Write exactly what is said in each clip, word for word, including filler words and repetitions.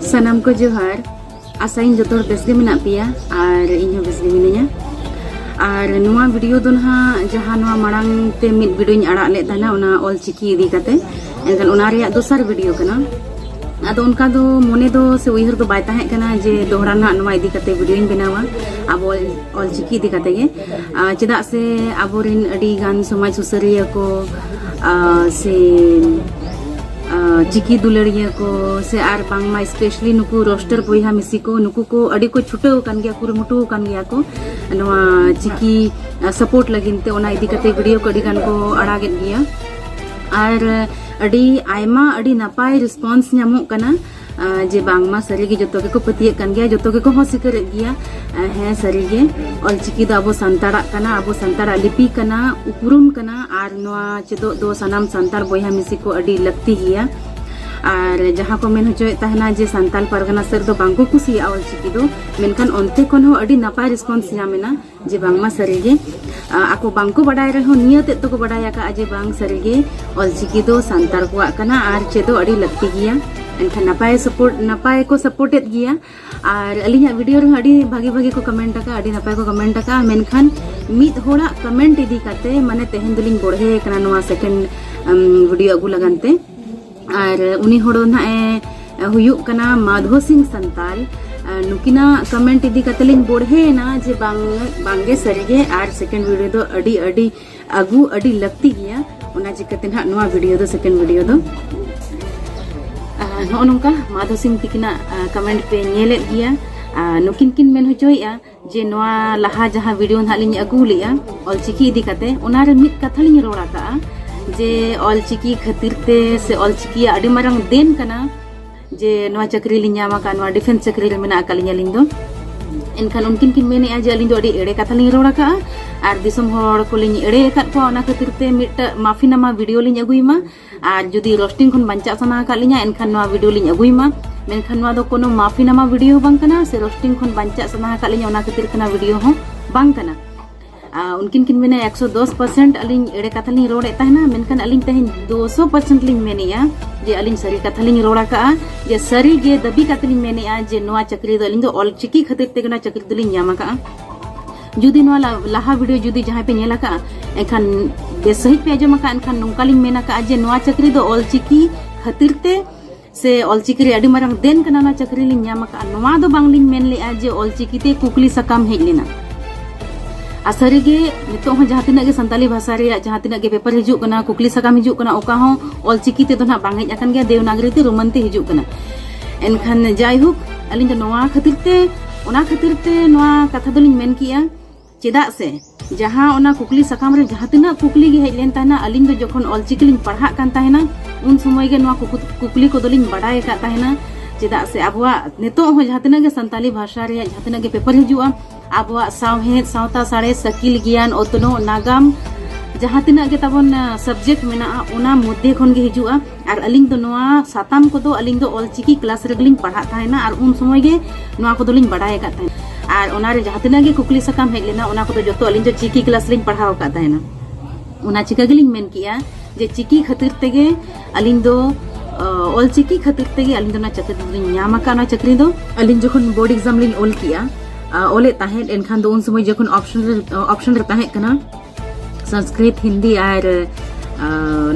ᱥᱟᱱᱟᱢ ᱠᱚ ᱡᱚᱦᱟᱨ᱾ ᱟᱥᱟᱭᱟᱹᱧ ᱡᱚᱛᱚ ᱦᱚᱲ ᱵᱮᱥ ᱜᱮ ᱢᱮᱱᱟᱜ ᱯᱮᱭᱟ ᱟᱨ ᱤᱧ ᱦᱚᱸ ᱵᱮᱥ ᱜᱮ ᱢᱤᱱᱟᱹᱧᱟ᱾ ᱟᱨ ᱱᱚᱣᱟ ᱵᱷᱤᱰᱤᱭᱳ ᱫᱚ ᱱᱟᱦᱟᱜ ᱡᱟᱦᱟᱸ ᱱᱚᱣᱟ ᱢᱟᱲᱟᱝ ᱛᱮ ᱢᱤᱫ ᱵᱷᱤᱰᱤᱭᱳᱧ ᱟᱲᱟᱜ ᱞᱮᱫ ᱛᱟᱦᱮᱱᱟ, ᱚᱱᱟ ᱚᱞ ᱪᱤᱠᱤ ᱤᱫᱤ ᱠᱟᱛᱮ, ᱮᱱᱠᱷᱟᱱ ᱚᱱᱟ ᱨᱮᱭᱟᱜ ᱫᱚᱥᱟᱨ ᱵᱷᱤᱰᱤᱭᱳ ᱠᱟᱱᱟ᱾ ᱟᱫᱚ ᱚᱱᱠᱟ ᱫᱚ ᱢᱚᱱᱮ ᱫᱚ ᱥᱮ ᱩᱭᱦᱟᱹᱨ ᱫᱚ ᱵᱟᱭ ᱛᱟᱦᱮᱸ ᱠᱟᱱᱟ ᱡᱮ ᱫᱚᱦᱲᱟ ᱱᱟᱦᱟᱜ ᱱᱚᱣᱟ ᱤᱫᱤ ᱠᱟᱛᱮ ᱵᱷᱤᱰᱤᱭᱳᱧ ᱵᱮᱱᱟᱣᱟ, ᱟᱵᱚ ᱚᱞ ᱪᱤᱠᱤ ᱤᱫᱤ ᱠᱟᱛᱮ ᱜᱮ᱾ ᱟᱨ ᱪᱮᱫᱟᱜ ᱥᱮ ᱟᱵᱚᱨᱮᱱ ᱟᱹᱰᱤ ᱜᱟᱱ ᱥᱚᱢᱟᱡᱽ ᱥᱩᱥᱟᱹᱨᱤᱭᱟᱹ ᱠᱚ, ᱟᱨ ᱥᱮ ᱟᱨ ᱪᱤᱠᱤ ᱫᱩᱞᱟᱹᱲᱤᱭᱟᱹ ᱠᱚ, ᱥᱮ ᱟᱨ ᱵᱟᱝᱢᱟ specially ᱱᱩᱠᱩ ᱨᱳᱥᱴᱟᱨ ᱵᱚᱭᱦᱟ ᱢᱤᱥᱤ ᱠᱚ, ᱱᱩᱠᱩ ᱠᱚ ᱟᱹᱰᱤ ᱠᱚ ᱪᱷᱩᱴᱟᱹᱣ ᱟᱠᱟᱱ ᱜᱮᱭᱟ, ᱠᱩᱨᱩᱢᱩᱴᱩ ᱟᱠᱟᱱ ᱜᱮᱭᱟ ᱠᱚ ᱱᱚᱣᱟ ᱪᱤᱠᱤ ᱥᱟᱯᱳᱨᱴ ᱞᱟᱹᱜᱤᱫ ᱛᱮ᱾ ᱚᱱᱟ ᱤᱫᱤ ᱠᱟᱛᱮ ᱵᱷᱤᱰᱤᱭᱳ ᱠᱚ ᱟᱹᱰᱤ ᱜᱟᱱ ᱠᱚ ᱟᱲᱟᱜᱮᱫ ᱜᱮᱭᱟ᱾ ᱟᱨ ᱟᱹᱰᱤ ᱟᱭᱢᱟ, ᱟᱹᱰᱤ ᱱᱟᱯᱟᱭ ᱨᱮᱥᱯᱚᱱᱥ ᱧᱟᱢᱚᱜ ᱠᱟᱱᱟ᱾ ᱟᱨ ᱡᱮ ᱵᱟᱝᱢᱟ ᱥᱟᱹᱨᱤᱜᱮ ᱡᱚᱛᱚ ᱜᱮᱠᱚ ᱯᱟᱹᱛᱭᱟᱹᱜ ᱠᱟᱱ ᱜᱮᱭᱟ, ᱡᱚᱛᱚ ᱜᱮᱠᱚ ᱦᱚᱸ ᱥᱤᱠᱟᱹᱨᱮᱫ ᱜᱮᱭᱟ᱾ ᱟᱨ ᱦᱮᱸ, ᱥᱟᱹᱨᱤᱜᱮ ᱚᱞᱪᱤᱠᱤ ᱫᱚ ᱟᱵᱚ ᱥᱟᱱᱛᱟᱲᱟᱜ ᱠᱟᱱᱟ, ᱟᱵᱚ ᱥᱟᱱᱛᱟᱲᱟᱜ ᱞᱤᱯᱤ ᱠᱟᱱᱟ, ᱩᱯᱨᱩᱢ ᱠᱟᱱᱟ᱾ ᱟᱨ ᱱᱚᱣᱟ ᱪᱮᱫᱚᱜ ᱫᱚ ᱥᱟᱱᱟᱢ ᱥᱟᱱᱛᱟᱲ ᱵᱚᱭᱦᱟ ᱢᱤᱥᱤ ᱠᱚ ᱟᱹᱰᱤ ᱞᱟᱹᱠᱛᱤ ᱜᱮᱭᱟ᱾ ᱟᱨ ᱡᱟᱦᱟᱸ ᱠᱚ ᱢᱮᱱ ᱦᱚᱪᱚᱭᱮᱫ ᱛᱟᱦᱮᱱᱟ ᱡᱮ ᱥᱟᱱᱛᱟᱲ ᱯᱟᱨᱜᱟᱱᱟ ᱥᱮᱫ ᱫᱚ ᱵᱟᱝᱠᱚ ᱠᱩᱥᱤᱭᱟᱜᱼᱟ ᱚᱞᱪᱤᱠᱤ ᱫᱚ, ᱢᱮᱱᱠᱷᱟᱱ ᱚᱱᱛᱮ ᱠᱷᱚᱱ ᱦᱚᱸ ᱟᱹᱰᱤ ᱱᱟᱯᱟᱭ ᱨᱮᱥᱯᱚᱱᱥ ᱧᱟᱢ ᱮᱱᱟ᱾ ᱡᱮ ᱵᱟᱝᱢᱟ ᱥᱟᱹᱨᱤᱜᱮ, ᱟ, ᱟᱠᱚ ᱵᱟᱝᱠᱚ ᱵᱟᱰᱟᱭ ᱨᱮᱦᱚᱸ ᱱᱤᱭᱟᱹ ᱛᱮᱫ ᱫᱚᱠᱚ ᱵᱟᱰᱟᱭ ᱟᱠᱟᱫᱼᱟ ᱡᱮ ᱵᱟᱝ, ᱥᱟᱹᱨᱤᱜᱮ ᱚᱞᱪᱤᱠᱤ ᱫᱚ ᱥᱟᱱᱛᱟᱲ ᱠᱚᱣᱟᱜ ᱠᱟᱱᱟ ᱟᱨ ᱪᱮᱫᱚᱜ ᱟᱹᱰᱤ ᱞᱟᱹᱠᱛᱤ ᱜᱮᱭᱟ᱾ ᱮᱱᱠᱷᱟᱱ ᱱᱟᱯᱟᱭ ᱥᱟᱯᱳᱨᱴ, ᱱᱟᱯᱟᱭ ᱠᱚ ᱥᱟᱯᱳᱨᱴᱮᱫ ᱜᱮᱭᱟ᱾ ᱟᱨ ᱟᱹᱞᱤᱧᱟᱜ ᱵᱷᱤᱰᱤᱭᱳ ᱨᱮᱦᱚᱸ ᱟᱹᱰᱤ ᱵᱷᱟᱜᱤ ᱵᱷᱟᱜᱤ ᱠᱚ ᱠᱚᱢᱮᱱᱴ ᱟᱠᱟᱫᱼᱟ, ᱟᱹᱰᱤ ᱱᱟᱯᱟᱭ ᱠᱚ ᱠᱚᱢᱮᱱᱴ ᱟᱠᱟᱫᱼᱟ᱾ ᱢᱮᱱᱠᱷᱟᱱ ᱢᱤᱫ ᱦᱚᱲᱟᱜ ᱠᱚᱢᱮᱱᱴ ᱤᱫᱤ ᱠᱟᱛᱮ, ᱢᱟᱱᱮ, ᱛᱮᱦᱮᱧ ᱫᱚᱞᱤᱧ ᱵᱚᱲᱦᱮ ᱠᱟᱱᱟ ᱱᱚᱣᱟ ᱥᱮᱠᱮᱱᱰ ᱵᱷᱤᱰᱤᱭᱳ ᱟᱹᱜᱩ ᱞᱟᱹᱜᱤᱫ ᱛᱮ᱾ ᱟᱨ ᱩᱱᱤ ᱦᱚᱲ ᱫᱚ ᱱᱟᱦᱟᱜ ᱮ ᱦᱩᱭᱩᱜ ᱠᱟᱱᱟ ᱢᱟᱫᱷᱳ ᱥᱤᱝ ᱥᱟᱱᱛᱟᱞ᱾ ᱟᱨ ᱱᱩᱠᱤᱱᱟᱜ ᱠᱚᱢᱮᱱᱴ ᱤᱫᱤ ᱠᱟᱛᱮ ᱞᱤᱧ ᱵᱚᱲᱦᱮᱭᱮᱱᱟ ᱡᱮ ᱵᱟᱝ, ᱵᱟᱝᱜᱮ ᱥᱟᱹᱨᱤᱜᱮ, ᱟᱨ ᱥᱮᱠᱮᱱᱰ ᱵᱷᱤᱰᱤᱭᱳ ᱫᱚ ᱟᱹᱰᱤ, ᱟᱹᱰᱤ ᱟᱹᱜᱩ ᱟᱹᱰᱤ ᱞᱟᱹᱠᱛᱤ ᱜᱮᱭᱟ᱾ ᱚᱱᱟ ᱪᱤᱠᱟᱹᱛᱮ ᱱᱟᱦᱟᱜ ᱱᱚᱣᱟ ᱵᱷᱤᱰᱤᱭᱳ ᱫᱚ, ᱥᱮᱠᱮᱱᱰ ᱵᱷᱤᱰᱤᱭᱳ ᱫᱚ, ᱟᱨ ᱱᱚᱜᱼᱚ ᱱᱚᱝᱠᱟ ᱢᱟᱫᱷᱳ ᱥᱤᱝ ᱛᱤᱠᱤᱱᱟᱜ, ᱟᱨ, ᱠᱚᱢᱮᱱᱴ ᱯᱮ ᱧᱮᱞᱮᱫ ᱜᱮᱭᱟ᱾ ᱟᱨ ᱱᱩᱠᱤᱱ ᱠᱤᱱ ᱢᱮᱱ ᱦᱚᱪᱚᱭᱮᱫᱼᱟ ᱡᱮ ᱱᱚᱣᱟ ᱞᱟᱦᱟ ᱡᱟᱦᱟᱸ ᱵᱷᱤᱰᱤᱭᱳ ᱱᱟᱦᱟᱜ ᱞᱤᱧ ᱟᱹᱜᱩ ᱞᱮᱫᱼᱟ ᱚᱞᱪᱤᱠᱤ ᱤᱫᱤ ᱠᱟᱛᱮ, ᱚᱱᱟᱨᱮ ᱢᱤᱫ ᱠᱟᱛᱷᱟ ᱞᱤᱧ ᱨᱚᱲ ᱟᱠᱟᱫᱼᱟ ᱡᱮ ᱚᱞᱪᱤᱠᱤ ᱠᱷᱟᱹᱛᱤᱨ ᱛᱮ ᱥᱮ ᱚᱞᱪᱤᱠᱤᱭᱟᱜ ᱟᱹᱰᱤ ᱢᱟᱨᱟᱝ ᱫᱮᱱ ᱠᱟᱱᱟ ᱡᱮ ᱱᱚᱣᱟ ᱪᱟᱹᱠᱨᱤ ᱞᱤᱧ ᱧᱟᱢ ᱟᱠᱟᱫ, ᱱᱚᱣᱟ ᱰᱤᱯᱷᱮᱱᱥ ᱪᱟᱹᱠᱨᱤ ᱨᱮ ᱢᱮᱱᱟᱜ ᱟᱠᱟᱫ ᱞᱤᱧᱟ ᱟᱹᱞᱤᱧ ᱫᱚ᱾ ᱮᱱᱠᱷᱟᱱ ᱩᱱᱠᱤᱱ ᱠᱤᱱ ᱢᱮᱱᱮᱫᱼᱟ ᱡᱮ ᱟᱹᱞᱤᱧ ᱫᱚ ᱟᱹᱰᱤ ᱮᱲᱮ ᱠᱟᱛᱷᱟ ᱞᱤᱧ ᱨᱚᱲ ᱟᱠᱟᱫᱼᱟ ᱟᱨ ᱫᱤᱥᱚᱢ ᱦᱚᱲ ᱠᱚᱞᱤᱧ ᱮᱲᱮ ᱟᱠᱟᱫ ᱠᱚᱣᱟ, ᱚᱱᱟ ᱠᱷᱟᱹᱛᱤᱨ ᱛᱮ ᱢᱤᱫᱴᱟᱝ ᱢᱟᱯᱷᱤᱱᱟᱢᱟ ᱵᱷᱤᱰᱤᱭᱳ ᱞᱤᱧ ᱟᱹᱜᱩᱭ ᱢᱟ᱾ ᱟᱨ ᱡᱩᱫᱤ ᱨᱳᱥᱴᱤᱝ ᱠᱷᱚᱱ ᱵᱟᱧᱪᱟᱜ ᱥᱟᱱᱟ ᱟᱠᱟᱫ ᱞᱤᱧᱟ, ᱮᱱᱠᱷᱟᱱ ᱱᱚᱣᱟ ᱵᱷᱤᱰᱤᱭᱳ ᱞᱤᱧ ᱟᱹᱜᱩᱭ ᱢᱟ᱾ ᱢᱮᱱᱠᱷᱟᱱ ᱱᱚᱣᱟ ᱫᱚ ᱠᱳᱱᱳ ᱢᱟᱯᱷᱤᱱᱟᱢᱟ ᱵᱷᱤᱰᱤᱭᱳ ᱦᱚᱸ ᱵᱟᱝ ᱠᱟᱱᱟ, ᱥᱮ ᱨᱳᱥᱴᱤᱝ ᱠᱷᱚᱱ ᱵᱟᱧᱪᱟᱜ ᱥᱟᱱᱟ ᱟᱠᱟᱫ ᱞᱤᱧᱟ, ᱚᱱᱟ ᱠᱷᱟᱹᱛᱤᱨ ᱠᱟᱱᱟ ᱵᱷᱤᱰᱤᱭᱳ ᱦᱚᱸ ᱵᱟᱝ ᱠᱟᱱᱟ᱾ ᱟᱨ ᱩᱱᱠᱤᱱ ᱠᱤᱱ ᱢᱮᱱᱟ ᱮᱠᱥᱚ ᱫᱚᱥ ᱯᱟᱨᱥᱮᱱᱴ ᱟᱹᱞᱤᱧ ᱮᱲᱮ ᱠᱟᱛᱷᱟ ᱞᱤᱧ ᱨᱚᱲᱮᱫ ᱛᱟᱦᱮᱱᱟ, ᱢᱮᱱᱠᱷᱟᱱ ᱟᱹᱞᱤᱧ ᱛᱮᱦᱮᱧ ᱫᱩᱥᱚ ᱯᱟᱨᱥᱮᱱᱴ ᱞᱤᱧ ᱢᱮᱱᱮᱫᱼᱟ ᱡᱮ ᱟᱹᱞᱤᱧ ᱥᱟᱹᱨᱤ ᱠᱟᱛᱷᱟ ᱞᱤᱧ ᱨᱚᱲ ᱟᱠᱟᱫᱼᱟ, ᱡᱮ ᱥᱟᱹᱨᱤ ᱜᱮ ᱫᱟᱹᱵᱤ ᱠᱟᱛᱮ ᱞᱤᱧ ᱢᱮᱱᱮᱫᱼᱟ ᱡᱮ ᱱᱚᱣᱟ ᱪᱟᱹᱠᱨᱤ ᱫᱚ ᱟᱹᱞᱤᱧ ᱫᱚ ᱚᱞ ᱪᱤᱠᱤ ᱠᱷᱟᱹᱛᱤᱨ ᱛᱮᱜᱮ ᱱᱚᱣᱟ ᱪᱟᱹᱠᱨᱤ ᱫᱚᱞᱤᱧ ᱧᱟᱢ ᱟᱠᱟᱫᱼᱟ᱾ ᱡᱩᱫᱤ ᱱᱚᱣᱟ ᱞᱟ-, ᱞᱟᱦᱟ ᱵᱷᱤᱰᱤᱭᱳ ᱡᱩᱫᱤ ᱡᱟᱦᱟᱸᱭ ᱯᱮ ᱧᱮᱞ ᱟᱠᱟᱫᱼᱟ, ᱮᱱᱠᱷᱟᱱ ᱵᱮᱥ ᱥᱟᱹᱦᱤᱡ ᱯᱮ ᱟᱸᱡᱚᱢ ᱟᱠᱟᱫᱼᱟ, ᱮᱱᱠᱷᱟᱱ ᱱᱚᱝᱠᱟ ᱞᱤᱧ ᱢᱮᱱ ᱟᱠᱟᱫᱼᱟ ᱡᱮ ᱱᱚᱣᱟ ᱪᱟᱹᱠᱨᱤ ᱫᱚ ᱚᱞ ᱪᱤᱠᱤ ᱠᱷᱟᱹᱛᱤᱨ ᱛᱮ ᱥᱮ ᱚᱞ ᱪᱤᱠᱤ ᱨᱮ ᱟᱹᱰᱤ ᱢᱟᱨᱟᱝ ᱫᱮᱱ ᱠᱟᱱᱟ ᱱᱚᱣᱟ ᱪᱟᱹᱠᱨᱤ ᱞᱤᱧ ᱧᱟᱢ ᱟᱠᱟᱫᱼᱟ, ᱱᱚᱣᱟ ᱫᱚ ᱵᱟᱝᱞᱤᱧ ᱢᱮᱱ ᱞᱮᱫᱼᱟ ᱡᱮ ᱚᱞ ᱪᱤᱠᱤ ᱛᱮ ᱠᱩᱠᱞᱤ ᱥᱟᱠᱟᱢ ᱦᱮᱡ ᱞᱮᱱᱟ᱾ ᱟᱨ ᱥᱟᱹᱨᱤᱜᱮ ᱱᱤᱛᱚᱜ ᱦᱚᱸ ᱡᱟᱦᱟᱸ ᱛᱤᱱᱟᱹᱜ ᱜᱮ ᱥᱟᱱᱛᱟᱞᱤ ᱵᱷᱟᱥᱟ ᱨᱮᱭᱟᱜ ᱡᱟᱦᱟᱸ ᱛᱤᱱᱟᱹᱜ ᱜᱮ ᱯᱮᱯᱟᱨ ᱦᱤᱡᱩᱜ ᱠᱟᱱᱟ, ᱠᱩᱠᱞᱤ ᱥᱟᱠᱟᱢ ᱦᱤᱡᱩᱜ ᱠᱟᱱᱟ, ᱚᱠᱟ ᱦᱚᱸ ᱚᱞ ᱪᱤᱠᱤ ᱛᱮᱫᱚ ᱱᱟᱦᱟᱜ ᱵᱟᱝ ᱦᱮᱡ ᱟᱠᱟᱱ ᱜᱮᱭᱟ, ᱫᱮᱣᱱᱟᱜᱚᱨᱤ ᱛᱮ, ᱨᱳᱢᱟᱱ ᱛᱮ ᱦᱤᱡᱩᱜ ᱠᱟᱱᱟ᱾ ᱮᱱᱠᱷᱟᱱ ᱡᱟᱭᱦᱳᱠ, ᱟᱹᱞᱤᱧ ᱫᱚ ᱱᱚᱣᱟ ᱠᱷᱟᱹᱛᱤᱨ ᱛᱮ, ᱚᱱᱟ ᱠᱷᱟᱹᱛᱤᱨ ᱛᱮ ᱱᱚᱣᱟ ᱠᱟᱛᱷᱟ ᱫᱚᱞᱤᱧ ᱢᱮᱱ ᱠᱮᱜᱼᱟ᱾ ᱪᱮᱫᱟᱜ ᱥᱮ ᱡᱟᱦᱟᱸ ᱚᱱᱟ ᱠᱩᱠᱞᱤ ᱥᱟᱠᱟᱢ ᱨᱮ ᱡᱟᱦᱟᱸ ᱛᱤᱱᱟᱹᱜ ᱠᱩᱠᱞᱤ ᱜᱮ ᱦᱮᱡ ᱞᱮᱱ ᱛᱟᱦᱮᱱᱟ, ᱟᱹᱞᱤᱧ ᱫᱚ ᱡᱚᱠᱷᱚᱱ ᱚᱞ ᱪᱤᱠᱤ ᱞᱤᱧ ᱯᱟᱲᱦᱟᱜ ᱠᱟᱱ ᱛᱟᱦᱮᱱᱟ, ᱩᱱ ᱥᱚᱢᱚᱭ ᱜᱮ ᱱᱚᱣᱟ ᱠᱩᱠ-, ᱠᱩᱠᱞᱤ ᱠᱚᱫᱚᱞᱤᱧ ᱵᱟᱰᱟᱭ ᱟᱠᱟᱫ ᱛᱟᱦᱮᱱᱟ᱾ ᱪᱮᱫᱟᱜ ᱥᱮ ᱟᱵᱚᱣᱟᱜ ᱱᱤᱛᱚᱜ ᱦᱚᱸ ᱡᱟᱦᱟᱸ ᱛᱤᱱᱟᱹᱜ ᱜᱮ ᱥᱟᱱᱛᱟᱞᱤ ᱵᱷᱟᱥᱟ ᱨᱮᱭᱟᱜ ᱡᱟᱦᱟᱸ ᱛᱤᱱᱟᱹᱜ ᱜᱮ ᱯᱮᱯᱟᱨ ᱦᱤᱡᱩᱜᱼᱟ, ᱟᱵᱚᱣᱟᱜ ᱥᱟᱶᱦᱮᱫ, ᱥᱟᱶᱛᱟ ᱥᱟᱬᱮᱥ, ᱟᱹᱠᱤᱞ ᱜᱮᱭᱟᱱ, ᱚᱛᱱᱚᱜ, ᱱᱟᱜᱟᱢ, ᱡᱟᱦᱟᱸ ᱛᱤᱱᱟᱹᱜ ᱜᱮ ᱛᱟᱵᱚᱱ, ᱟ, ᱥᱟᱵᱡᱮᱠᱴ ᱢᱮᱱᱟᱜᱼᱟ, ᱚᱱᱟ ᱢᱚᱫᱽᱫᱷᱮ ᱠᱷᱚᱱ ᱜᱮ ᱦᱤᱡᱩᱜᱼᱟ᱾ ᱟᱨ ᱟᱹᱞᱤᱧ ᱫᱚ ᱱᱚᱣᱟ ᱥᱟᱛᱟᱢ ᱠᱚᱫᱚ ᱟᱹᱞᱤᱧ ᱫᱚ ᱚᱞ ᱪᱤᱠᱤ ᱠᱞᱟᱥ ᱨᱮᱜᱮᱞᱤᱧ ᱯᱟᱲᱦᱟᱜ ᱛᱟᱦᱮᱱᱟ, ᱟᱨ ᱩᱱ ᱥᱚᱢᱚᱭ ᱜᱮ ᱱᱚᱣᱟ ᱠᱚᱫᱚᱞᱤᱧ ᱵᱟᱰᱟᱭ ᱟᱠᱟᱫ ᱛᱟᱦᱮᱱᱟ᱾ ᱟᱨ ᱚᱱᱟᱨᱮ ᱡᱟᱦᱟᱸ ᱛᱤᱱᱟᱹᱜ ᱜᱮ ᱠᱩᱠᱞᱤ ᱥᱟᱠᱟᱢ ᱦᱮᱡ ᱞᱮᱱᱟ, ᱚᱱᱟ ᱠᱚᱫᱚ ᱡᱚᱛᱚ ᱟᱹᱞᱤᱧ ᱫᱚ ᱪᱤᱠᱤ ᱠᱞᱟᱥ ᱞᱤᱧ ᱯᱟᱲᱦᱟᱣ ᱟᱠᱟᱫ ᱛᱟᱦᱮᱱᱟ᱾ ᱚᱱᱟ ᱪᱤᱠᱟᱹ ᱜᱮᱞᱤᱧ ᱢᱮᱱ ᱠᱮᱜᱼᱟ ᱡᱮ ᱪᱤᱠᱤ ᱠᱷᱟᱹᱛᱤᱨ ᱛᱮᱜᱮ ᱟᱹᱞᱤᱧ ᱫᱚ, ᱟ, ᱚᱞ ᱪᱤᱠᱤ ᱠᱷᱟᱹᱛᱤᱨ ᱛᱮᱜᱮ ᱟᱹᱞᱤᱧ ᱫᱚ ᱚᱱᱟ ᱪᱟᱹᱠᱨᱤ ᱫᱚᱞᱤᱧ ᱧᱟᱢ ᱟᱠᱟᱫ, ᱚᱱᱟ ᱪᱟᱹᱠᱨᱤ ᱫᱚ᱾ ᱟᱹᱞᱤᱧ ᱡᱚᱠᱷᱚᱱ ᱵᱳᱨᱰ ᱮᱠᱡᱟᱢ ᱞᱤᱧ ᱚᱞ ᱠᱮᱜᱼᱟ, ᱟ, ᱚᱞᱮᱫ ᱛᱟᱦᱮᱸᱫ, ᱮᱱᱠᱷᱟᱱ ᱫᱚ ᱩᱱ ᱥᱚᱢᱚᱭ ᱡᱚᱠᱷᱚᱱ ᱚᱯᱥᱚᱱ ᱨᱮ, ᱚᱯᱥᱚᱱ ᱨᱮ ᱛᱟᱦᱮᱸ ᱠᱟᱱᱟ ᱥᱚᱝᱥᱠᱨᱤᱛ, ᱦᱤᱱᱫᱤ ᱟᱨ, ᱟ,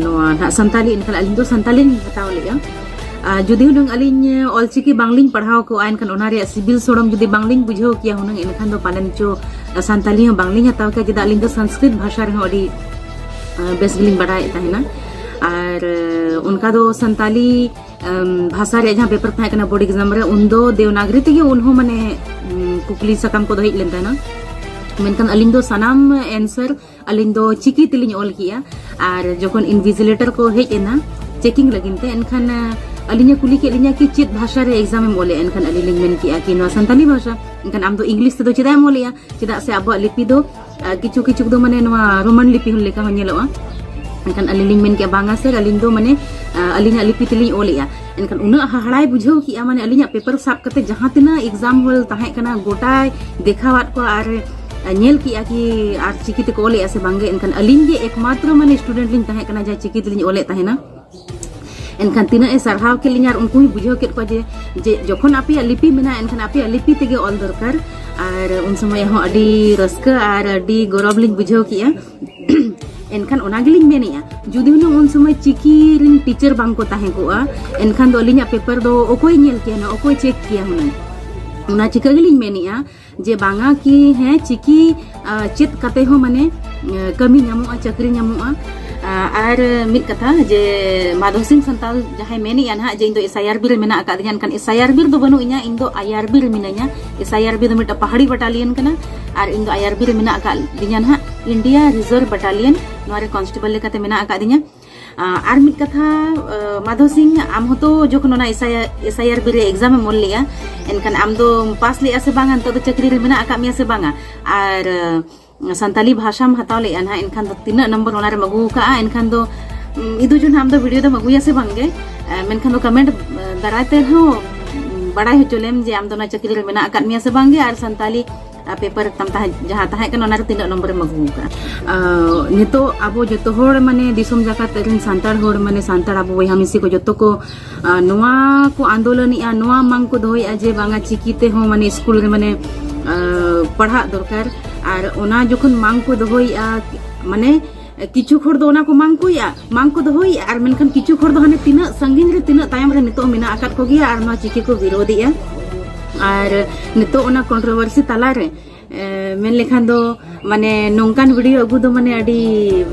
ᱱᱚᱣᱟ ᱱᱟᱦᱟᱜ ᱥᱟᱱᱛᱟᱞᱤ, ᱮᱱᱠᱷᱟᱱ ᱟᱹᱞᱤᱧ ᱫᱚ ᱥᱟᱱᱛᱟᱞᱤ ᱞᱤᱧ ᱦᱟᱛᱟᱣ ᱞᱮᱜᱼᱟ᱾ ᱟ, ᱡᱩᱫᱤ ᱦᱩᱱᱟᱹᱝ ᱟᱹᱞᱤᱧ ᱚᱞ ᱪᱤᱠᱤ ᱵᱟᱝᱞᱤᱧ ᱯᱟᱲᱦᱟᱣ ᱠᱚᱜᱼᱟ, ᱮᱱᱠᱷᱟᱱ ᱚᱱᱟ ᱨᱮᱭᱟᱜ ᱥᱤᱵᱤᱞ ᱥᱚᱲᱚᱢ ᱡᱩᱫᱤ ᱵᱟᱝᱞᱤᱧ ᱵᱩᱡᱷᱟᱹᱣ ᱠᱮᱭᱟ ᱦᱩᱱᱟᱹᱝ, ᱮᱱᱠᱷᱟᱱ ᱫᱚ ᱯᱟᱞᱮᱱ ᱪᱚ ᱥᱟᱱᱛᱟᱞᱤ ᱦᱚᱸ ᱵᱟᱝᱞᱤᱧ ᱦᱟᱛᱟᱣ ᱠᱮᱭᱟ, ᱪᱮᱫᱟᱜ ᱟᱹᱞᱤᱧ ᱫᱚ ᱥᱚᱝᱥᱠᱨᱤᱛ ᱵᱷᱟᱥᱟ ᱨᱮᱦᱚᱸ ᱟᱹᱰᱤ, ᱟ, ᱵᱮᱥ ᱜᱮᱞᱤᱧ ᱵᱟᱲᱟᱭᱮᱫ ᱛᱟᱦᱮᱱᱟ᱾ ᱟᱨ, ᱟ, ᱚᱱᱠᱟ ᱫᱚ ᱥᱟᱱᱛᱟᱞᱤ, ᱟᱢ, ᱵᱷᱟᱥᱟ ᱨᱮᱭᱟᱜ ᱡᱟᱦᱟᱸ ᱯᱮᱯᱟᱨ ᱛᱟᱦᱮᱸ ᱠᱟᱱᱟ ᱵᱳᱨᱰ ᱮᱠᱡᱟᱢ ᱨᱮ, ᱩᱱᱫᱚ ᱫᱮᱣᱱᱟᱜᱽᱨᱤ ᱛᱮᱜᱮ ᱩᱱᱦᱚᱸ ᱢᱟᱱᱮ, ᱩᱢ, ᱠᱩᱠᱞᱤ ᱥᱟᱠᱟᱢ ᱠᱚᱫᱚ ᱦᱮᱡ ᱞᱮᱱ ᱛᱟᱦᱮᱱᱟ᱾ ᱢᱮᱱᱠᱷᱟᱱ ᱟᱹᱞᱤᱧ ᱫᱚ ᱥᱟᱱᱟᱢ ᱮᱱᱥᱟᱨ ᱟᱹᱞᱤᱧ ᱫᱚ ᱪᱤᱠᱤ ᱛᱮᱞᱤᱧ ᱚᱞ ᱠᱮᱜᱼᱟ᱾ ᱟᱨ ᱡᱚᱠᱷᱚᱱ ᱤᱱᱵᱷᱤᱡᱤᱞᱮᱴᱚᱨ ᱠᱚ ᱦᱮᱡ ᱮᱱᱟ ᱪᱮᱠᱤᱝ ᱞᱟᱹᱜᱤᱫ ᱛᱮ, ᱮᱱᱠᱷᱟᱱ, ᱟ, ᱟᱹᱞᱤᱧᱮ ᱠᱩᱞᱤ ᱠᱮᱫ ᱞᱤᱧᱟ ᱠᱤ ᱪᱮᱫ ᱵᱷᱟᱥᱟ ᱨᱮ ᱮᱠᱡᱟᱢ ᱮᱢ ᱚᱞᱮᱜᱼᱟ? ᱮᱱᱠᱷᱟᱱ ᱟᱹᱞᱤᱧ ᱞᱤᱧ ᱢᱮᱱ ᱠᱮᱜᱼᱟ ᱠᱤ ᱱᱚᱣᱟ ᱥᱟᱱᱛᱟᱞᱤ ᱵᱷᱟᱥᱟ᱾ ᱮᱱᱠᱷᱟᱱ ᱟᱢ ᱫᱚ ᱤᱝᱞᱤᱥ ᱛᱮᱫᱚ ᱪᱮᱫᱟᱜ ᱮᱢ ᱚᱞᱮᱜᱼᱟ? ᱪᱮᱫᱟᱜ ᱥᱮ ᱟᱵᱚᱣᱟᱜ ᱞᱤᱯᱤ ᱫᱚ, ᱟ, ᱠᱤᱪᱷᱩ ᱠᱤᱪᱷᱩ ᱫᱚ ᱢᱟᱱᱮ ᱱᱚᱣᱟ ᱨᱳᱢᱟᱱ ᱞᱤᱯᱤ ᱦᱚᱸ ᱞᱮᱠᱟ ᱦᱚᱸ ᱧᱮᱞᱚᱜᱼᱟ᱾ ᱮᱱᱠᱷᱟᱱ ᱟᱹᱞᱤᱧ ᱞᱤᱧ ᱢᱮᱱ ᱠᱮᱜᱼᱟ, "ᱵᱟᱝᱟ ᱥᱟᱨ, ᱟᱹᱞᱤᱧ ᱫᱚ ᱢᱟᱱᱮ, ᱟ, ᱟᱹᱞᱤᱧᱟᱜ ᱞᱤᱯᱤ ᱛᱮᱞᱤᱧ ᱚᱞᱮᱜᱼᱟ᱾" ᱮᱱᱠᱷᱟᱱ ᱩᱱᱟᱹᱜ ᱦᱟᱦᱟᱲᱟᱭ ᱵᱩᱡᱷᱟᱹᱣ ᱠᱮᱜᱼᱟ, ᱢᱟᱱᱮ ᱟᱹᱞᱤᱧᱟᱜ ᱯᱮᱯᱟᱨ ᱥᱟᱵ ᱠᱟᱛᱮ ᱡᱟᱦᱟᱸ ᱛᱤᱱᱟᱹᱜ ᱮᱠᱡᱟᱢ ᱦᱚᱞ ᱛᱟᱦᱮᱸ ᱠᱟᱱᱟ, ᱜᱚᱴᱟᱭ ᱫᱮᱠᱷᱟᱣᱟᱫ ᱠᱚᱣᱟ᱾ ᱟᱨ ᱧᱮᱞ ᱠᱮᱜᱼᱟ ᱠᱤ ᱟᱨ ᱪᱤᱠᱤ ᱛᱮᱠᱚ ᱚᱞᱮᱜᱼᱟ ᱥᱮ ᱵᱟᱝᱜᱮ᱾ ᱮᱱᱠᱷᱟᱱ ᱟᱹᱞᱤᱧ ᱜᱮ ᱮᱠᱢᱟᱛᱨᱚ ᱢᱟᱱᱮ ᱥᱴᱩᱰᱮᱱᱴ ᱞᱤᱧ ᱛᱟᱦᱮᱸ ᱠᱟᱱᱟ ᱡᱟᱦᱟᱸ ᱪᱤᱠᱤ ᱛᱮᱞᱤᱧ ᱚᱞᱮᱫ ᱛᱟᱦᱮᱱᱟ᱾ ᱮᱱᱠᱷᱟᱱ ᱛᱤᱱᱟᱹᱜ ᱮ ᱥᱟᱨᱦᱟᱣ ᱠᱮᱫ ᱞᱤᱧᱟ ᱟᱨ ᱩᱱᱠᱩ ᱦᱚᱸᱧ ᱵᱩᱡᱷᱟᱹᱣ ᱠᱮᱫ ᱠᱚᱣᱟ ᱡᱮ, ᱡᱮ ᱡᱚᱠᱷᱚᱱ ᱟᱯᱮᱭᱟᱜ ᱞᱤᱯᱤ ᱢᱮᱱᱟᱜᱼᱟ, ᱮᱱᱠᱷᱟᱱ ᱟᱯᱮᱭᱟᱜ ᱞᱤᱯᱤ ᱛᱮᱜᱮ ᱚᱞ ᱫᱚᱨᱠᱟᱨ᱾ ᱟᱨ ᱩᱱ ᱥᱚᱢᱚᱭ ᱦᱚᱸ ᱟᱹᱰᱤ ᱨᱟᱹᱥᱠᱟᱹ ᱟᱨ ᱟᱹᱰᱤ ᱜᱚᱨᱚᱵᱽ ᱞᱤᱧ ᱵᱩᱡᱷᱟᱹᱣ ᱠᱮᱜᱼᱟ᱾ ᱮᱱᱠᱷᱟᱱ ᱚᱱᱟ ᱜᱮᱞᱤᱧ ᱢᱮᱱᱮᱜᱼᱟ, ᱡᱩᱫᱤ ᱦᱩᱱᱟᱹᱝ ᱩᱱ ᱥᱚᱢᱚᱭ ᱪᱤᱠᱤ ᱨᱮᱱ ᱴᱤᱪᱟᱨ ᱵᱟᱝ ᱠᱚ ᱛᱟᱦᱮᱸ ᱠᱚᱜᱼᱟ, ᱮᱱᱠᱷᱟᱱ ᱫᱚ ᱟᱹᱞᱤᱧᱟᱜ ᱯᱮᱯᱟᱨ ᱫᱚ ᱚᱠᱚᱭ ᱧᱮᱞ ᱠᱮᱭᱟ ᱦᱩᱱᱟᱹᱝ, ᱚᱠᱚᱭ ᱪᱮᱠ ᱠᱮᱭᱟ ᱦᱩᱱᱟᱹᱝ? ᱚᱱᱟ ᱪᱤᱠᱟᱹ ᱜᱮᱞᱤᱧ ᱢᱮᱱᱮᱜᱼᱟ ᱡᱮ ᱵᱟᱝᱟ ᱠᱤ ᱦᱮᱸ, ᱪᱤᱠᱤ ᱟ, ᱪᱮᱫ ᱠᱟᱛᱮ ᱦᱚᱸ ᱢᱟᱱᱮ, ᱟ, ᱠᱟᱹᱢᱤ ᱧᱟᱢᱚᱜᱼᱟ, ᱪᱟᱹᱠᱨᱤ ᱧᱟᱢᱚᱜᱼᱟ᱾ ᱟ, ᱟᱨ ᱢᱤᱫ ᱠᱟᱛᱷᱟ ᱡᱮ ᱢᱟᱫᱷᱚ ᱥᱤᱝ ᱥᱟᱱᱛᱟᱞ ᱡᱟᱦᱟᱸᱭ ᱢᱮᱱᱮᱜᱼᱟ ᱱᱟᱦᱟᱜ ᱡᱮ ᱤᱧ ᱫᱚ ᱮᱥ ᱟᱭ ᱟᱨ ᱵᱤ ᱨᱮ ᱢᱮᱱᱟᱜ ᱟᱠᱟᱫᱤᱧᱟ, ᱮᱱᱠᱷᱟᱱ ᱮᱥ ᱟᱭ ᱟᱨ ᱵᱤ ᱨᱮᱫᱚ ᱵᱟᱹᱱᱩᱜ ᱤᱧᱟ, ᱤᱧ ᱫᱚ ᱟᱭ ᱟᱨ ᱵᱤ ᱨᱮ ᱢᱤᱱᱟᱹᱧᱟ᱾ ᱮᱥ ᱟᱭ ᱟᱨ ᱵᱤ ᱫᱚ ᱢᱤᱫᱴᱟᱝ ᱯᱟᱦᱟᱲᱤ ᱵᱟᱴᱟᱞᱤᱭᱟᱱ ᱠᱟᱱᱟ ᱟᱨ ᱤᱧ ᱫᱚ ᱟᱭ ᱟᱨ ᱵᱤ ᱨᱮ ᱢᱮᱱᱟᱜ ᱟᱠᱟᱫᱤᱧᱟ ᱱᱟᱦᱟᱜ, ᱤᱱᱰᱤᱭᱟ ᱨᱤᱡᱟᱨᱵᱷ ᱵᱟᱴᱟᱞᱤᱭᱟᱱ, ᱱᱚᱣᱟ ᱨᱮ ᱠᱚᱱᱥᱴᱮᱵᱚᱞ ᱞᱮᱠᱟᱛᱮ ᱢᱮᱱᱟᱜ ᱟᱠᱟᱫᱤᱧᱟ᱾ ᱟ, ᱟᱨ ᱢᱤᱫ ᱠᱟᱛᱷᱟ, ᱟ, ᱢᱟᱫᱷᱚ ᱥᱤᱝ, ᱟᱢ ᱦᱚᱸᱛᱚ ᱡᱚᱠᱷᱚᱱ ᱚᱱᱟ S I, S I R B ᱨᱮ ᱮᱠᱡᱟᱢ ᱮᱢ ᱚᱞ ᱞᱮᱜᱼᱟ, ᱮᱱᱠᱷᱟᱱ ᱟᱢ ᱫᱚ ᱯᱟᱥ ᱞᱮᱜᱼᱟ ᱥᱮ ᱵᱟᱝᱟ? ᱱᱤᱛᱚᱜ ᱫᱚ ᱪᱟᱹᱠᱨᱤ ᱨᱮ ᱢᱮᱱᱟᱜ ᱟᱠᱟᱫ ᱢᱮᱭᱟ ᱥᱮ ᱵᱟᱝᱟ? ᱟᱨ, ᱟ, ᱥᱟᱱᱛᱟᱞᱤ ᱵᱷᱟᱥᱟᱢ ᱦᱟᱛᱟᱣ ᱞᱮᱜᱼᱟ ᱱᱟᱦᱟᱜ, ᱮᱱᱠᱷᱟᱱ ᱫᱚ ᱛᱤᱱᱟᱹᱜ ᱱᱚᱢᱵᱚᱨ ᱚᱱᱟ ᱨᱮᱢ ᱟᱹᱜᱩ ᱟᱠᱟᱜᱼᱟ? ᱮᱱᱠᱷᱟᱱ ᱫᱚ, ᱩᱢ, ᱤᱫᱩ ᱡᱚᱱ ᱟᱢ ᱫᱚ ᱵᱷᱤᱰᱤᱭᱳ ᱫᱚᱢ ᱟᱹᱜᱩᱭᱟ ᱥᱮ ᱵᱟᱝᱜᱮ? ᱟ, ᱢᱮᱱᱠᱷᱟᱱ ᱫᱚ ᱠᱚᱢᱮᱱᱴ, ᱟ, ᱫᱟᱨᱟᱭ ᱛᱮ ᱦᱚᱸ, ᱩᱢ, ᱵᱟᱲᱟᱭ ᱦᱚᱪᱚ ᱞᱮᱢ ᱡᱮ ᱟᱢ ᱫᱚ ᱚᱱᱟ ᱪᱟᱹᱠᱨᱤ ᱨᱮ ᱢᱮᱱᱟᱜ ᱟᱠᱟᱫ ᱢᱮᱭᱟ ᱥᱮ ᱵᱟᱝᱜᱮ, ᱟᱨ ᱥᱟᱱᱛᱟᱞᱤ ᱟᱨ ᱯᱮᱯᱟᱨ ᱛᱟᱢ ᱛᱟᱦᱮᱸ, ᱡᱟᱦᱟᱸ ᱛᱟᱦᱮᱸ ᱠᱟᱱᱟ, ᱚᱱᱟᱨᱮ ᱛᱤᱱᱟᱹᱜ ᱱᱚᱢᱵᱚᱨᱮᱢ ᱟᱹᱜᱩ ᱟᱠᱟᱫᱼᱟ? ᱟᱨ ᱱᱤᱛᱚᱜ ᱟᱵᱚ ᱡᱚᱛᱚ ᱦᱚᱲ, ᱢᱟᱱᱮ, ᱫᱤᱥᱚᱢ ᱡᱟᱠᱟᱛ ᱨᱮᱱ ᱥᱟᱱᱛᱟᱲ ᱦᱚᱲ, ᱢᱟᱱᱮ, ᱥᱟᱱᱛᱟᱲ ᱟᱵᱚ ᱵᱚᱭᱦᱟ ᱢᱤᱥᱤ ᱠᱚ ᱡᱚᱛᱚ ᱠᱚ, ᱟᱨ ᱱᱚᱣᱟ ᱠᱚ ᱟᱱᱫᱳᱞᱚᱱᱮᱜᱼᱟ, ᱱᱚᱣᱟ ᱢᱟᱝ ᱠᱚ ᱫᱚᱦᱚᱭᱮᱜᱼᱟ ᱡᱮ ᱵᱟᱝᱟ, ᱪᱤᱠᱤ ᱛᱮᱦᱚᱸ, ᱢᱟᱱᱮ, ᱥᱠᱩᱞ ᱨᱮ, ᱢᱟᱱᱮ, ᱟᱨ ᱯᱟᱲᱦᱟᱜ ᱫᱚᱨᱠᱟᱨ᱾ ᱟᱨ ᱚᱱᱟ ᱡᱚᱠᱷᱚᱱ ᱢᱟᱝ ᱠᱚ ᱫᱚᱦᱚᱭᱮᱜᱼᱟ, ᱢᱟᱱᱮ, ᱠᱤᱪᱷᱩ ᱦᱚᱲ ᱫᱚ ᱚᱱᱟ ᱠᱚ ᱢᱟᱝ ᱠᱚᱭᱮᱜᱼᱟ, ᱢᱟᱝ ᱠᱚ ᱫᱚᱦᱚᱭᱮᱜᱼᱟ, ᱟᱨ ᱢᱮᱱᱠᱷᱟᱱ ᱠᱤᱪᱷᱩ ᱦᱚᱲ ᱫᱚ ᱦᱟᱱᱮ ᱛᱤᱱᱟᱹᱜ ᱥᱟᱺᱜᱤᱧ ᱨᱮ, ᱛᱤᱱᱟᱹᱜ ᱛᱟᱭᱚᱢ ᱨᱮ ᱱᱤᱛᱚᱜ ᱢᱮᱱᱟᱜ ᱟᱠᱟᱫ ᱠᱚᱜᱮᱭᱟ ᱟᱨ ᱱᱚᱣᱟ ᱪᱤᱠᱤ ᱠᱚ ᱵᱤᱨᱳᱫᱮᱜᱼᱟ᱾ ᱟᱨ ᱱᱤᱛᱚᱜ ᱚᱱᱟ ᱠᱚᱱᱴᱨᱳᱵᱷᱟᱨᱥᱤ ᱛᱟᱞᱟᱨᱮ, ᱮ, ᱢᱮᱱ ᱞᱮᱠᱷᱟᱱ ᱫᱚ, ᱢᱟᱱᱮ, ᱱᱚᱝᱠᱟᱱ ᱵᱷᱤᱰᱤᱭᱳ ᱟᱹᱜᱩ ᱫᱚ, ᱢᱟᱱᱮ, ᱟᱹᱰᱤ,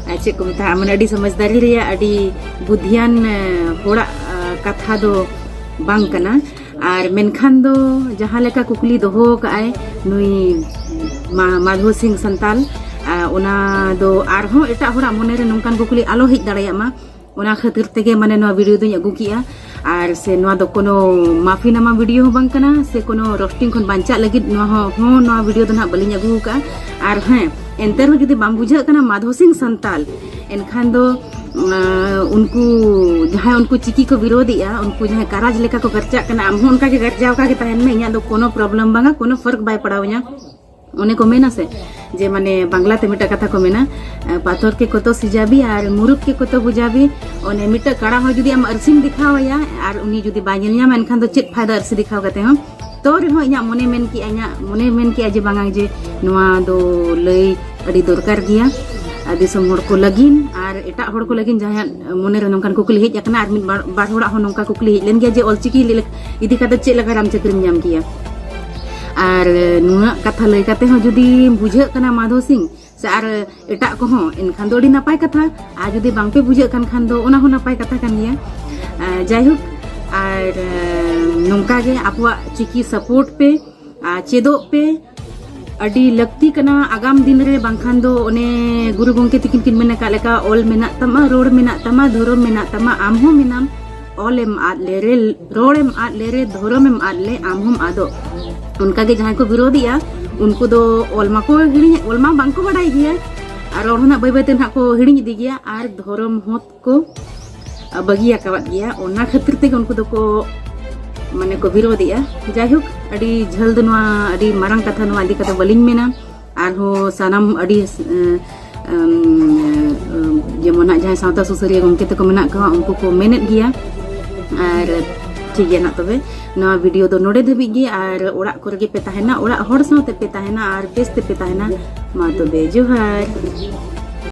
ᱮ, ᱪᱮᱫ ᱠᱚ ᱢᱮᱛᱟᱜᱼᱟ, ᱢᱟᱱᱮ, ᱟᱹᱰᱤ ᱥᱚᱢᱟᱡᱽᱫᱟᱨᱤ ᱨᱮᱭᱟᱜ, ᱟᱹᱰᱤ ᱵᱩᱫᱷᱤᱭᱟᱱ, ᱮ, ᱦᱚᱲᱟᱜ, ᱮ, ᱠᱟᱛᱷᱟ ᱫᱚ ᱵᱟᱝ ᱠᱟᱱᱟ᱾ ᱟᱨ ᱢᱮᱱᱠᱷᱟᱱ ᱫᱚ ᱡᱟᱦᱟᱸ ᱞᱮᱠᱟ ᱠᱩᱠᱞᱤ ᱫᱚᱦᱚ ᱟᱠᱟᱫᱼᱟᱭ ᱱᱩᱭ ᱢᱟ-, ᱢᱟᱫᱷᱳ ᱥᱤᱝ ᱥᱟᱱᱛᱟᱞ, ᱟ, ᱚᱱᱟ ᱫᱚ ᱟᱨᱦᱚᱸ ᱮᱴᱟᱜ ᱦᱚᱲᱟᱜ ᱢᱚᱱᱮᱨᱮ ᱱᱚᱝᱠᱟᱱ ᱠᱩᱠᱞᱤ ᱟᱞᱚ ᱦᱮᱡ ᱫᱟᱲᱮᱭᱟᱜ ᱢᱟ, ᱚᱱᱟ ᱠᱷᱟᱹᱛᱤᱨ ᱛᱮᱜᱮ, ᱢᱟᱱᱮ, ᱱᱚᱣᱟ ᱵᱷᱤᱰᱤᱭᱳ ᱫᱚᱧ ᱟᱹᱜᱩ ᱠᱮᱜᱼᱟ᱾ ᱟᱨ ᱥᱮ ᱱᱚᱣᱟ ᱫᱚ ᱠᱳᱱᱳ ᱢᱟᱯᱷᱤᱱᱟᱢᱟ ᱵᱷᱤᱰᱤᱭᱳ ᱦᱚᱸ ᱵᱟᱝ ᱠᱟᱱᱟ, ᱥᱮ ᱠᱳᱱᱳ ᱨᱳᱥᱴᱤᱝ ᱠᱷᱚᱱ ᱵᱟᱧᱪᱟᱜ ᱞᱟᱹᱜᱤᱫ ᱱᱚᱣᱟ ᱦᱚᱸ, ᱦᱚᱸ ᱱᱚᱣᱟ ᱵᱷᱤᱰᱤᱭᱳ ᱫᱚ ᱱᱟᱦᱟᱜ ᱵᱟᱹᱞᱤᱧ ᱟᱹᱜᱩ ᱟᱠᱟᱫᱼᱟ᱾ ᱟᱨ ᱦᱮᱸ, ᱮᱱᱛᱮ ᱨᱮᱦᱚᱸ ᱡᱩᱫᱤ ᱵᱟᱢ ᱵᱩᱡᱷᱟᱹᱜ ᱠᱟᱱᱟ ᱢᱟᱫᱷᱳ ᱥᱤᱝ ᱥᱟᱱᱛᱟᱞ, ᱮᱱᱠᱷᱟᱱ ᱫᱚ, ᱟᱸ, ᱩᱱᱠᱩ ᱡᱟᱦᱟᱸᱭ ᱩᱱᱠᱩ ᱪᱤᱠᱤ ᱠᱚ ᱵᱤᱨᱳᱫᱮᱜᱼᱟ, ᱩᱱᱠᱩ ᱡᱟᱦᱟᱸᱭ ᱠᱟᱨᱟᱡᱽ ᱞᱮᱠᱟ ᱠᱚ ᱜᱟᱨᱪᱟᱜ ᱠᱟᱱᱟ, ᱟᱢ ᱦᱚᱸ ᱚᱱᱠᱟ ᱜᱮ ᱜᱟᱨᱡᱟᱣ ᱟᱠᱟ ᱜᱮ ᱛᱟᱦᱮᱱ ᱢᱮ, ᱤᱧᱟᱹᱜ ᱫᱚ ᱠᱳᱱᱳ ᱯᱨᱚᱵᱞᱮᱢ ᱵᱟᱝᱟ, ᱠᱳᱱᱳ ᱯᱷᱟᱨᱠ ᱵᱟᱭ ᱯᱟᱲᱟᱣ ᱤᱧᱟ᱾ ᱚᱱᱮ ᱠᱚ ᱢᱮᱱᱟ ᱥᱮ, ᱡᱮ ᱢᱟᱱᱮ ᱵᱟᱝᱞᱟ ᱛᱮ ᱢᱤᱫᱴᱟᱝ ᱠᱟᱛᱷᱟ ᱠᱚ ᱢᱮᱱᱟ, "ᱯᱟᱛᱷᱚᱨ ᱠᱮ ᱠᱚᱛᱚ ᱥᱤᱡᱟᱵᱤ ᱟᱨ ᱢᱩᱨᱩᱠᱷ ᱠᱮ ᱠᱚᱛᱚ ᱵᱩᱡᱟᱵᱤ", ᱚᱱᱮ ᱢᱤᱫᱴᱟᱝ ᱠᱟᱬᱟ ᱦᱚᱲ ᱡᱩᱫᱤ ᱟᱢ ᱟᱹᱨᱥᱤᱢ ᱫᱮᱠᱷᱟᱣ ᱟᱭᱟ ᱟᱨ ᱩᱱᱤ ᱡᱩᱫᱤ ᱵᱟᱭ ᱧᱮᱞ ᱧᱟᱢᱟ, ᱮᱱᱠᱷᱟᱱ ᱫᱚ ᱪᱮᱫ ᱯᱷᱟᱭᱫᱟ ᱟᱹᱨᱥᱤ ᱫᱮᱠᱷᱟᱣ ᱠᱟᱛᱮ ᱦᱚᱸ? ᱛᱚ ᱨᱮᱦᱚᱸ ᱤᱧᱟᱹᱜ ᱢᱚᱱᱮ ᱢᱮᱱ ᱠᱮᱜᱼᱟ, ᱤᱧᱟᱹᱜ ᱢᱚᱱᱮ ᱢᱮᱱ ᱠᱮᱜᱼᱟ ᱡᱮ ᱵᱟᱝᱟ, ᱡᱮ ᱱᱚᱣᱟ ᱫᱚ ᱞᱟᱹᱭ ᱟᱹᱰᱤ ᱫᱚᱨᱠᱟᱨ ᱜᱮᱭᱟ, ᱟᱨ ᱫᱤᱥᱚᱢ ᱦᱚᱲ ᱠᱚ ᱞᱟᱹᱜᱤᱫ ᱟᱨ ᱮᱴᱟᱜ ᱦᱚᱲ ᱠᱚ ᱞᱟᱹᱜᱤᱫ ᱡᱟᱦᱟᱸᱭᱟᱜ ᱢᱚᱱᱮ ᱨᱮ ᱱᱚᱝᱠᱟᱱ ᱠᱩᱠᱞᱤ ᱦᱮᱡ ᱟᱠᱟᱱᱟ, ᱟᱨ ᱢᱤᱫ ᱵᱟᱨ, ᱵᱟᱨ ᱦᱚᱲᱟᱜ ᱦᱚᱸ ᱱᱚᱝᱠᱟ ᱠᱩᱠᱞᱤ ᱦᱮᱡ ᱞᱮᱱ ᱜᱮᱭᱟ ᱡᱮ ᱚᱞᱪᱤᱠᱤ ᱤᱫᱤ ᱠᱟᱛᱮ ᱪᱮᱫ ᱞᱮᱠᱟ ᱨᱟᱢ ᱪᱟᱹᱠᱨᱤᱢ ᱧᱟᱢ ᱠᱮᱭᱟ? ᱟᱨ ᱱᱩᱱᱟᱹᱜ ᱠᱟᱛᱷᱟ ᱞᱟᱹᱭ ᱠᱟᱛᱮ ᱦᱚᱸ ᱡᱩᱫᱤ ᱵᱩᱡᱷᱟᱹᱜ ᱠᱟᱱᱟ ᱢᱟᱫᱷᱚ ᱥᱤᱝ ᱥᱮ ᱟᱨ ᱮᱴᱟᱜ ᱠᱚᱦᱚᱸ, ᱮᱱᱠᱷᱟᱱ ᱫᱚ ᱟᱹᱰᱤ ᱱᱟᱯᱟᱭ ᱠᱟᱛᱷᱟ᱾ ᱟᱨ ᱡᱩᱫᱤ ᱵᱟᱝᱯᱮ ᱵᱩᱡᱷᱟᱹᱜ ᱠᱟᱱ ᱠᱷᱟᱱ ᱫᱚ ᱚᱱᱟ ᱦᱚᱸ ᱱᱟᱯᱟᱭ ᱠᱟᱛᱷᱟ ᱠᱟᱱ ᱜᱮᱭᱟ᱾ ᱟᱨ ᱡᱟᱭᱦᱳᱠ, ᱟᱨ ᱱᱚᱝᱠᱟ ᱜᱮ ᱟᱵᱚᱣᱟᱜ ᱪᱤᱠᱤ ᱥᱟᱯᱳᱨᱴ ᱯᱮ ᱟᱨ ᱪᱮᱫᱚᱜ ᱯᱮ, ᱟᱹᱰᱤ ᱞᱟᱹᱠᱛᱤ ᱠᱟᱱᱟ ᱟᱜᱟᱢ ᱫᱤᱱ ᱨᱮ᱾ ᱵᱟᱝᱠᱷᱟᱱ ᱫᱚ ᱚᱱᱮ ᱜᱩᱨᱩ ᱜᱚᱢᱠᱮ ᱛᱤᱠᱤᱱ ᱠᱤᱱ ᱢᱮᱱ ᱟᱠᱟᱫ ᱞᱮᱠᱟ, "ᱚᱞ ᱢᱮᱱᱟᱜ ᱛᱟᱢᱟ, ᱨᱚᱲ ᱢᱮᱱᱟᱜ ᱛᱟᱢᱟ, ᱫᱷᱚᱨᱚᱢ ᱢᱮᱱᱟᱜ ᱛᱟᱢᱟ, ᱟᱢ ᱦᱚᱸ ᱢᱮᱱᱟᱢ, ᱚᱞ ᱮᱢ ᱟᱫ ᱞᱮᱨᱮ, ᱨᱚᱲ ᱮᱢ ᱟᱫ ᱞᱮᱨᱮ, ᱫᱷᱚᱨᱚᱢ ᱮᱢ ᱟᱫ ᱞᱮ, ᱟᱢ ᱦᱚᱸᱢ ᱟᱫᱚᱜ᱾" ᱚᱱᱠᱟᱜᱮ ᱡᱟᱦᱟᱸᱭ ᱠᱚ ᱵᱤᱨᱳᱫᱮᱜᱼᱟ, ᱩᱱᱠᱩ ᱫᱚ ᱚᱞ ᱢᱟᱠᱚ ᱦᱤᱲᱤᱧ, ᱚᱞ ᱢᱟ ᱵᱟᱝᱠᱚ ᱵᱟᱰᱟᱭ ᱜᱮᱭᱟ, ᱟᱨ ᱨᱚᱲ ᱦᱚᱸ ᱱᱟᱜ ᱵᱟᱹᱭ ᱵᱟᱹᱭᱛᱮ ᱱᱟᱜ ᱠᱚ ᱦᱤᱲᱤᱧ ᱤᱫᱤ ᱜᱮᱭᱟ, ᱟᱨ ᱫᱷᱚᱨᱚᱢ ᱦᱚᱸ ᱠᱚ ᱵᱟᱹᱜᱤ ᱟᱠᱟᱣᱟᱫ ᱜᱮᱭᱟ᱾ ᱚᱱᱟ ᱠᱷᱟᱹᱛᱤᱨ ᱛᱮᱜᱮ ᱩᱱᱠᱩ ᱫᱚᱠᱚ ᱢᱟᱱᱮ ᱠᱚ ᱵᱤᱨᱳᱫᱮᱜᱼᱟ᱾ ᱡᱟᱭᱦᱳᱠ, ᱟᱹᱰᱤ ᱡᱷᱟᱹᱞ ᱫᱚ ᱱᱚᱣᱟ, ᱟᱹᱰᱤ ᱢᱟᱨᱟᱝ ᱠᱟᱛᱷᱟ ᱱᱚᱣᱟ ᱤᱫᱤ ᱠᱟᱛᱮ ᱵᱟᱹᱞᱤᱧ ᱢᱮᱱᱟ᱾ ᱟᱨᱦᱚᱸ ᱥᱟᱱᱟᱢ ᱟᱹᱰᱤ, ᱮᱸ, ᱮᱸ, ᱡᱮᱢᱚᱱ ᱦᱟᱸᱜ ᱡᱟᱦᱟᱸᱭ ᱥᱟᱶᱛᱟ ᱥᱩᱥᱟᱹᱨᱤᱭᱟᱹ ᱜᱚᱢᱠᱮ ᱛᱟᱠᱚ ᱢᱮᱱᱟᱜ ᱠᱚᱣᱟ, ᱩᱱᱠᱩ ᱠᱚ ᱢᱮᱱᱮᱫ ᱜᱮᱭᱟ᱾ ᱟᱨ ᱴᱷᱤᱠ ᱜᱮᱭᱟ ᱱᱟᱜ ᱛᱚᱵᱮ, ᱱᱚᱣᱟ ᱵᱷᱤᱰᱤᱭᱳ ᱫᱚ ᱱᱚᱰᱮ ᱫᱷᱟᱹᱵᱤᱡ ᱜᱮ᱾ ᱟᱨ ᱚᱲᱟᱜ ᱠᱚᱨᱮ ᱜᱮ ᱯᱮ ᱛᱟᱦᱮᱱᱟ, ᱚᱲᱟᱜ ᱦᱚᱲ ᱥᱟᱶᱛᱮ ᱯᱮ ᱛᱟᱦᱮᱱᱟ, ᱟᱨ ᱵᱮᱥ ᱛᱮᱯᱮ ᱛᱟᱦᱮᱱᱟ᱾ ᱢᱟ ᱛᱚᱵᱮ, ᱡᱚᱦᱟᱨ᱾